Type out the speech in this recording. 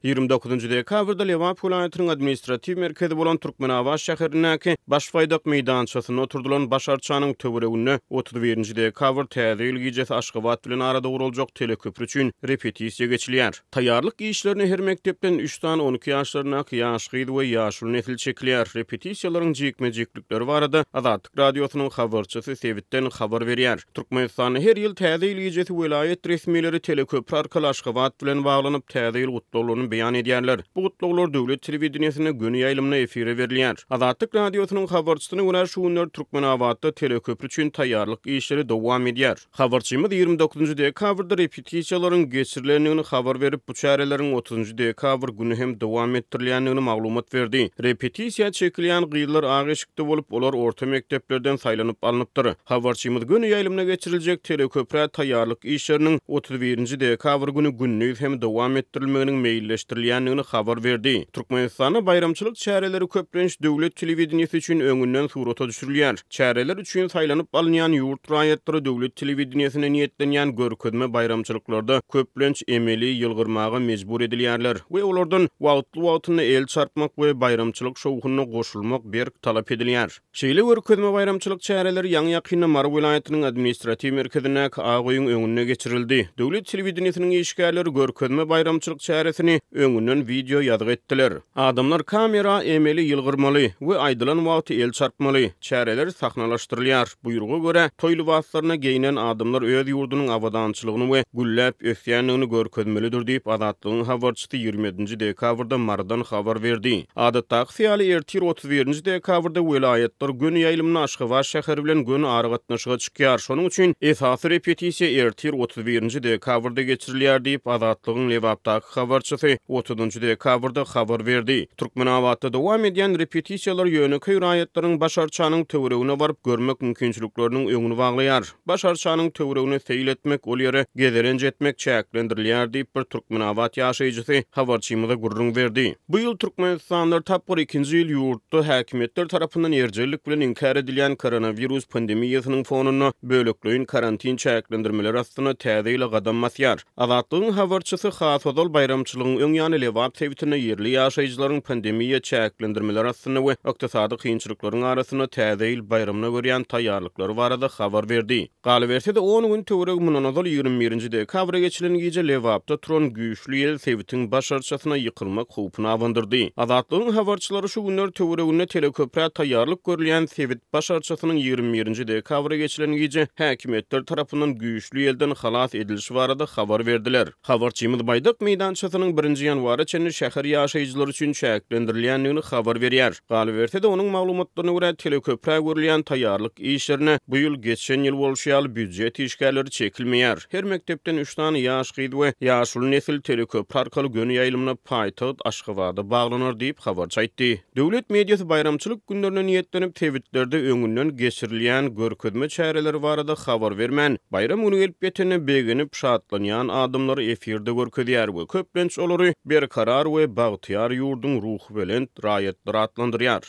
29-njy dekabrda Lebap welaýatynyň administratiw merkezi bolan Türkmenabat şäherindäki Baş baýdak meýdançasynda oturdylan baş arçanyň töwereginde 31-nji dekabr Täze ýyl gijesi Aşgabat bilen arada guruljak teleköpri üçin repetisiýa geçilýär. Taýýarlyk işlerine her mekdepden üç sany 12 ýaşlaryndaky ýaş gyz we ýaşuly nesil çekilýär. Repetisiýalaryň jikme-jiklikleri barada Azatlyk Radiosynyň habarçysy sebitden habar berýär. Türkmenistanda her ýyl Täze ýyl gijesi welaýat resmileri teleköpri arkaly Aşgabat bilen baglanyp, Täze ýyl gutlaglaryny beýan edýärler. Bu gutlaglar döwlet telewideniýesinde göni ýaýlymda efire berilýär. Azatlyk Radiosynyň habarçysyna görä, şu günler Türkmenabatda teleköpri üçin taýýarlyk işleri dowam edýär. Habarçymyz 29-njy dekabrda repetisiýalaryň geçirilendigini habar berip, bu çäreleriň otuzynjy dekabr güni hem dowam etdirilýändigini maglumat berdi. Repetisiýa çekilýän gyzlar ak eşikde bolup, olar orta mekdeplerden saýlanyp alnypdyr. Habarçymyz göni ýaýlymda geçiriljek teleköprä taýýarlyk işleriniň 31-nji dekabr güni gündiz hem dowam etdirilmeginiň meýilleşdirilýändigini habar berdi. Türkmenistanda baýramçylyk çäreleri köplenç döwlet telewideniýesi üçin öňünden surata düşürilýär. Çäreler üçin saýlanyp alynýan ýurt raýatlary döwlet telewideniýesine niýetlenýän görkezme baýramçylyklarda köplenç emeli ýylgyrmaga mejbur edilýärler we olardan wagtly-wagtynda el çarpmak we baýramçylyk şowhunyna goşulmak berk talap edilýär. Şeýle görkezme baýramçylyk çäreleri ýaňy-ýakynda Mary welaýatynyň administratiw merkezindäki Ak öýüň öňünde geçirildi. Döwlet telewideniýesiniň işgärleri görkezme baýramçylyk çäresini öňünden wideo ýazgy etdiler. Adamlar kamera emeli ýylgyrmaly we aýdylan wagty el çarpmaly. Çäreler sahnalaşdyrylýar. Buýruga görä, toý lybaslaryna geýnen adamlar öz ýurdunyň abadançylygyny we gülläp ösýändigini görkezmelidir diýip, Azatlygyň habarçysy 27-nji dekabrda Marydan habar berdi. Adatdakysy ýaly, ertir 31-nji dekabrda welaýatlar göni ýaýlymda Aşgabat şäheri bilen göni aragatnaşyga çykýar. Şonuň üçin esasy repetisiýa ertir 31-nji dekabrda geçirilýär diýip, Azatlygyň Lebapdaky habarçysy otuzynjy dekabrda habar berdi. Türkmenabatda dowam edýän repetisiýalar ýönekeý raýatlaryň Baş arçanyň töweregine baryp görmek mümkinçilikleriniň öňüni baglaýar. Baş arçanyň töweregine seýil etmek, ol ýere gezelenç etmek çäklendirilýär diýip, bir türkmenabat ýaşaýjysy habarçymyza gürrüň berdi. Bu ýyl türkmenistanlylar tapgyr ikinji ýyl ýurtda häkimiýetler tarapyndan erjellik bilen inkär edilýän koronawirus pandemiýasynyň fonunda bölekleýin karantin çäklendirmeleri astynda täze ýyla gadam basýar. Azatlygyň habarçysy has ozal baýramçylygyň öň ýany Lebap sebitinde ýerli ýaşaýjylaryň pandemiýa çäklendirmeleri astynda we ykdysady kynçylyklaryň arasynda Täze ýyl baýramyna görýän taýýarlyklary barada habar berdi. Galyberse-de, on gün töweregi mundan ozal 21-nji dekabra geçilen gije Lebapda turan güýçli ýel sebitiň baş arçasyna ýykylmak howpuny abandyrdy. Azatlygyň habarçylary şu günler töwereginde teleköprä taýýarlyk görülýän sebit baş arçasynyň 21-nji dekabra geçilen gije häkimiýetler tarapyndan güýçli ýelden halas edilişi barada habar berdiler. Habarçymyz Baýdak meýdançasynyň birinji ýanwara çenli şäher ýaşaýjylary üçin çäklendirilýändigini habar berýär. Galyberse-de, onuň maglumatlaryna görä, teleköprä görülýän taýýarlyk işlerine bu ýyl geçen ýyl bolşy ýaly býujet işgärleri çekilmeýär. Her mekdepden üç sany ýaş gyz we ýaşuly nesil teleköpri arkaly göni ýaýlymda paýtagt Aşgabada baglanar diýip, habarçy aýtdy. Döwlet mediasy baýramçylyk günlerine niýetlenip, sebitlerde öňünden geçirilýän görkezme çäreleri barada habar bermän, baýram güni gelip ýetende begenip, şatlanýan adamlary efirde görkezýär we köplenç olary berkarar we bagtyýar ýurduň ruhubelent raýatlary atlandyrýar.